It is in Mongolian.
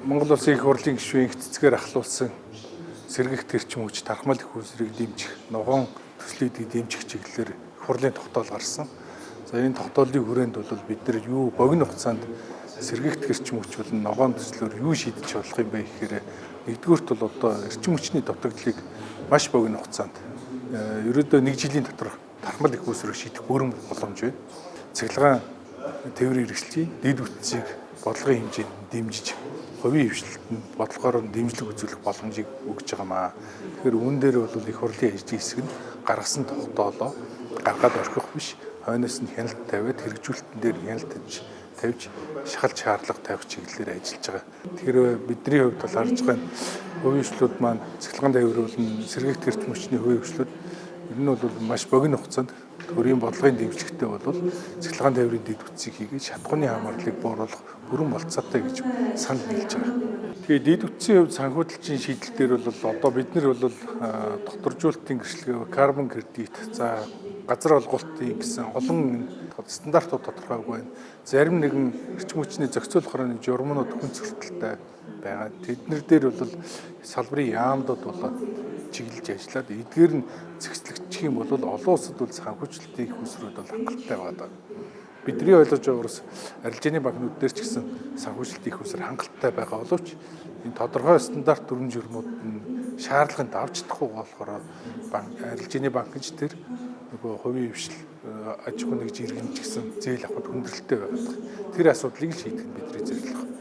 Монгол Улсын их хурлын гишүүн Энх Цэцгээр ахлуулсан сэргэгт эрчим хүч тархмал их үүсвэрийг дэмжих, ногоон төслүүдийг дэмжих чиглэлээр их хурлын тогтоол гарсан. За, энэ тогтоолын хүрээнд бол бид нар юу богино хугацаанд сэргэгт эрчим хүч болон ногоон төслөөр юу шийдэж болох юм бэ гэхээр нэгдүгээрт бол одоо эрчим хүчний дутагдлыг маш богино хугацаанд, ерөөдөө нэг жилийн дотор тархмал их үүсвэрийг шийдэх бүрэн боломж байна. Цахилгаан тээврийн хэрэгслийн дэд бүтцийг бодлогын хэмжээнд дэмжиж, хувийн хэвшилтэнд бодлогоор нь дэмжлэг үзүүлэх боломжийг өгч байгаа маа. Тэгэхээр үүн дээр бол их хурлын ажлын хэсэг нь гаргасан тогтоолоо гаргаад орхих биш, хойноос нь хяналт тавиад, хэрэгжүүлэлтэн дээр хяналт тавьж, шахалт шаардлага тавих чиглэлээр ажиллаж байгаа. Тэгэхээр бидний хувьд бол харж байгаа нь хувийн хэвшлүүд маань цахилгаан тээвэр болон сэргээгт эрчим хүчний хувийн хэвшлүүд ер нь бол маш богино хугацаанд төрийн бодлогын дэмжлэгтэй бол цахилгаан тээврийн дэд бүтцийг хийгээд шатахууны хамаарлыг бууруулах бүрэн болцоотой гэж санал нийлж байгаа. Тэгээд дэд бүтцийн хувьд санхүүжилтийн шийдэл дээр бол одоо бид нар бол докторжуулалтын гэрчлэгээ, карбон кредит, за газар олголтын гэсэн олон стандартууд тодорхойгүй байна. Зарим нэгэн эрчим хүчний зохицуулах хорооны журмнууд хүн зөртөлтэй байгаа. Тэднэр дээр бол салбарын яамдууд болоод чиглэж ажиллаад эдгээр нь зэгцлэгдчих юм бол олон улсад бол санхүүжилтийн их үүсвэрүүд бол хангалттай байгаа. Бидний ойлгож байгаагаас арилжааны банкнууд дээр ч гэсэн санхүүжилтийн их үүсвэр хангалттай байгаа боловч энэ тодорхой стандарт дүрэм журмууд нь шаардлагыг давж чадахгүй болохоор банк, арилжааны банк ч тэр нөгөө хувийн хэвшил, аж ахуйн нэгж иргэн ч гэсэн зээл авахд хүндрэлтэй байгаад байгаа. Тэр асуудлыг л шийдэх нь бидний зорилго.